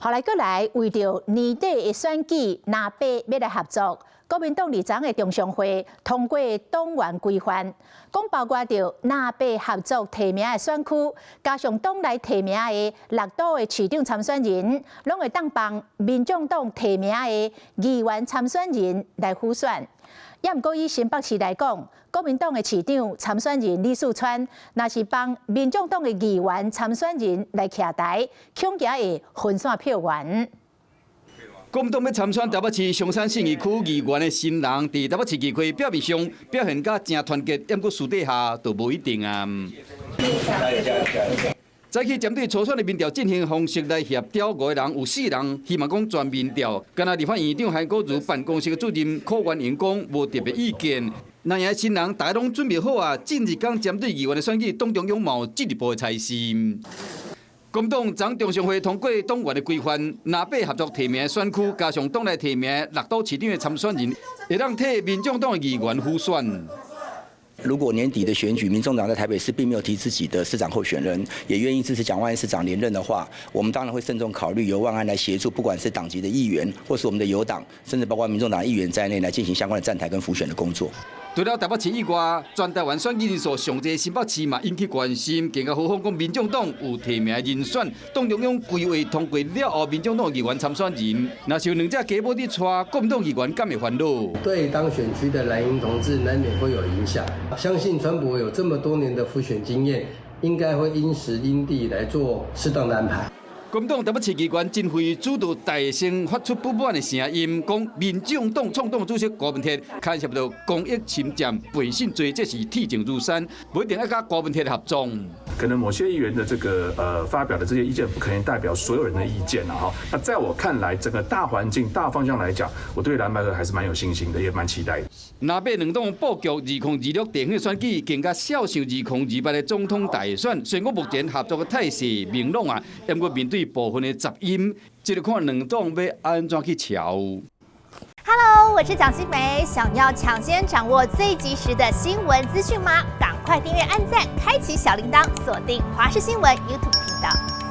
後來閣來為著年底的選舉，藍白欲來合作，國民黨二十的中常會通過黨員規範，講包括著藍白合作提名的選區，加上黨內提名的六都的市長參選人，攏會當幫民眾黨提名的議員參選人來輔選。也毋過以新北市來講，國民黨的市長參選人李四川，若是幫民眾黨的議員參選人來徛台，恐驚會分散票源。國民黨欲參選台北市松山信義區議員的新人，佇台北市議會表面上表現甲誠團結，毋過私底下就無一定啊。早起針對初選的民調進行方式來協調，五個人有四人希望講全民調。敢若立法院長韓國瑜辦公室的主任柯元榮講無特別意見。那樣新人大家攏準備好啊，近日講針對議員的選舉，黨中央嘛有進一步的差事。國民黨昨中常會通過黨員的規範，藍白合作提名的選區，加上黨內提名六都市長的參選人，會當替民眾黨的議員輔選。如果年底的選舉，民眾黨在台北市並沒有提自己的市長候選人，也願意支持蔣萬安市長連任的話，我們當然會慎重考慮由萬安來協助，不管是黨籍的議員，或是我們的友黨，甚至包括民眾黨議員在內，來進行相關的站台跟輔選的工作。除了台北市以外，全台灣選舉人數上濟新北市嘛引起關心，更加何況講民眾黨有提名人選，黨中央規劃通過了後，民眾黨議員參選人，若是有兩隻雞母佇帶，國民黨議員敢會煩惱？對當選區的藍營同志難免會有影響。相信川博有這麼多年的輔選經驗，應該會因時因地來做適當的安排。國民黨台北市議員真惠主動大聲發出不滿的聲音，講民眾黨創黨主席柯文哲牽涉到公益侵佔、背信罪，這是鐵證如山，無一定愛佮柯文哲合作。可能某些議員的這個發表的這些意見，不可能代表所有人的意見啦哈。那在我看來，整個大環境、大方向來講，我對藍白合還是蠻有信心的，也蠻期待。藍白兩黨布局2026地方選舉，更加痟想2028的總統大選。雖然講目前合作的態勢明朗啊，毋過面對部分的雜音，這個看兩黨欲按怎去喬。 Hello，我是蔣新梅，想要搶先掌握最及時的新聞資訊嗎？趕快訂閱、按讚、開啟小鈴鐺，鎖定華視新聞 YouTube 頻道。